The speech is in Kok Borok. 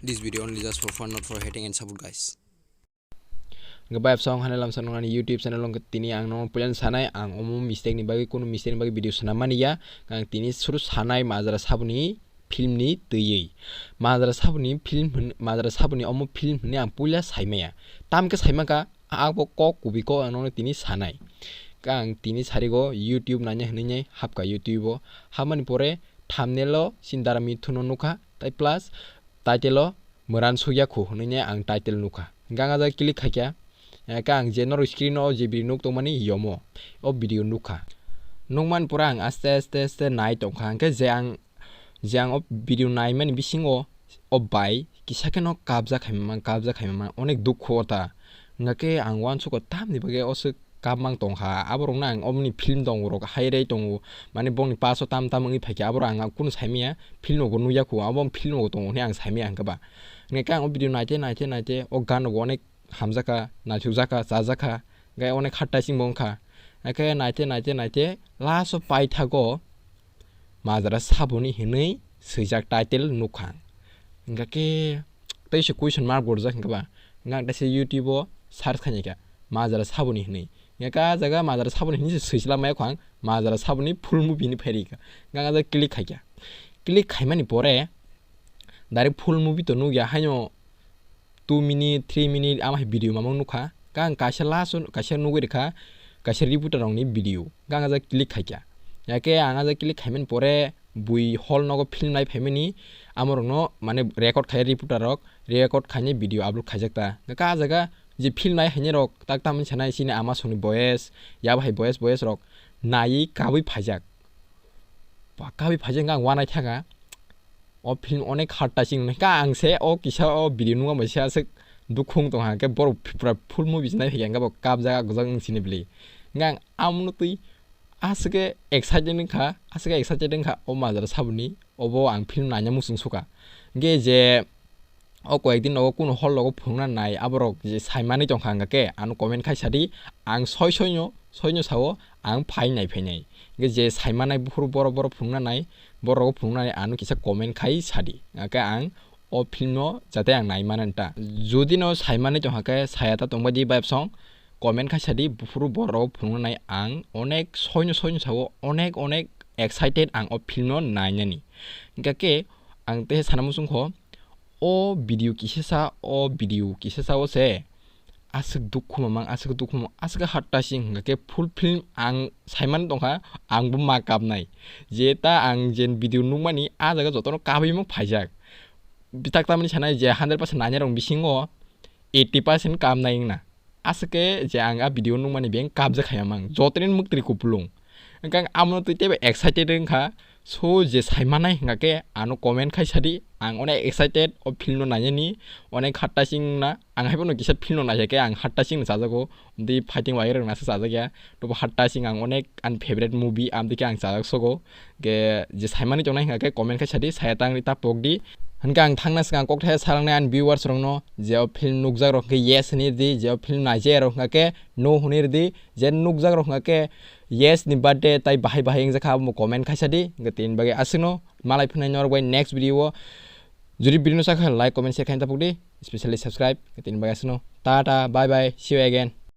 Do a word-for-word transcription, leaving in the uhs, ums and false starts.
This video only just for fun, not for hating and support, guys. Hwnkhe bai bwsong hanai lamsa nuknani YouTube channel wngkha tini ang nono puila sanai, ang omo mistake ni bagwi, kunu mistake ni bagwi video swnamani ya. Ang tini suru sanai Majra Sabuni film ni twiwi. Majra Sabuni film hwn-, Majra Sabuni omo film hwnwi ang puila saimaya. Tamkhe saimaka, abo kok kubui kok ang nono tini sanai. Khe ang tini sarigo YouTube naina hwnwi hapkha YouTube o. Hapmani pore thumbnail o chini dara mithuno nukha, tai plus title o Mwran sukya khu hwnwi ne ang title nukha. Hwnkhe ang ajak click khaikha. Hwnkhe ang je norok screen o je video nuk tongmani yomo. O video nukha. Nukmani pore ang aste aste aste nai tongkha. Hwnkhe je ang, je ang o video naimani bisingo o bai kisa kheno kabja khaimamang, kabja khaimamang. Onek dukhu o ta. Hwnkhe ang uansugo tamni bagwi o swk kabmang tongkha, aborokno ang omoni film tongo rok hairai tongo, mane bongni paso tam tam wngwi phaikha, aborok ang kunu saimaya, film nogo nukya khu, abo film nogo tongo hwnwi ang saimaya hwnkhe ba. Hwnkhe ang o video naite naite naite o gan rogo onek hamjakha, naithokjakha, chajakha, hwnkhe onek hattasingbo wngkha. Hwnkhe naite naite naite last o paithago Majra Sabuni hinwi swijak title nukha. Hwnkhe khe tei se question mark gorjak hwnkhe ba. Hwnkhe ang teisa YouTube o search khainai kha, Majra Sabuni hinwi. Hwnkhe khe ah jaga Majra Sabuni hinwi se swijla maya kho ang, Majra Sabuni full movie hinwi phai rikha. Hwnkhe ang ah jaga click khaikha. Click khaimani pore direct full movie to nukya, haino two minute, three minute ama hai video mamang nukha. Khe ang kaisa last o kaisa nugwi rikha, kaisa reporter rokni video. Khe ang ah jaga click khaikha. Hwnkhe ang ah jaga click khaimani pore bui hall nogo film nai phaimani, amorokno mane record khai reporter rok, record khainai video upload khaijak ta. Hwnkhe ah jaga je film nai hainai rok tak tamni sanai chini ama songni boyes, yabo hai boyes boyes rok naiwi kabui phaijak. Ba, kabui phaijak hwnkhe ang uanaithaka. O film onek hattasing hwnkhe ang se o kisa o video nukma bai se aswk dukhu wng tongkha, hwnkhe borok pura full movie se nai phaikha hwnkhe bo kabjak gojak wng sini bwlwi. Hwnkhe ang amono twi aswk khe excited wngkha, aswk khe excited wngkha o Majra Sabuni, obo ang film naina muchung sukha. Hwnkhe je o koyekdin nogo kunu hall rogo phunukna nai aborok je saimani tongkha hwnkhe ano comment khai sadi, ang soi soino, soino sao ang phai nai phainai. Hwnkhe je saimanai buphuru borok borok phunukna nai, borok phunukna nai ano kisa comment khai sadi. Hwnkhe ang o film no jate ang nai manani ta. Jodi no saimani tongkha khe saya ta tongbai di bai bwsong comment khai sadi, buphuru borok phunukna nai ang onek soino soino sao onek onek excited ang o film no nainani. Hwnkhe khe ang tei sana muchung kho, o video kisa sa, o video kisa sa o se aswk dukhu mamang, aswk dukhu mamang, aswk hattasing hwnkhe full film ang saimani tongkha, ang bo ma kapnai. Je ta ang jen video nukmani ah jaga jotono kabui mung phaijak. Bitak tamni sanai je hundred percent nainai rok bisingo eighty percent kapnai wngna. Aswk khe je ang ah video nukmani beng kabjak khaimamang, jotonin mwktwi kupulung. Hwnkhe ang amono twi teibo excited wngkha. So, je saimanai hwnkha khe ano comment khai sadi. Ang onek excited o film no nainani, onek hattasing wngna. Ang haiphano kisa film no naikha khe ang hattasing no chajago. Amtwi fighting wire rok nasa chajakya. Tobo hattasing ang onek ani favorite movie, amtwi khe ang chajak sogo. Khe je saimani tongnai hwnkha khe comment khai sadi, saya tangri ta pokdi. Hwnkhe ang thangna swkang kok thaya salangnai ani viewers rokno, je o film nukjak rok hwnkhe yes hwnwi rwdi, je o film naijak rok hwnkha khe no hwnwi rwdi, je nukjak rok hwnkha khe yes ni birthday tai bahai bahai wngjakha, abo comment khai sadi. Hwnkhe tini bagwi aswkno malai phunai norok bai next video o. Jodi video no sakha like, comment, share khaina tapokdi, especially subscribe. Hwnkhe tini bagwi aswkno. Tata, bye bye, see you again.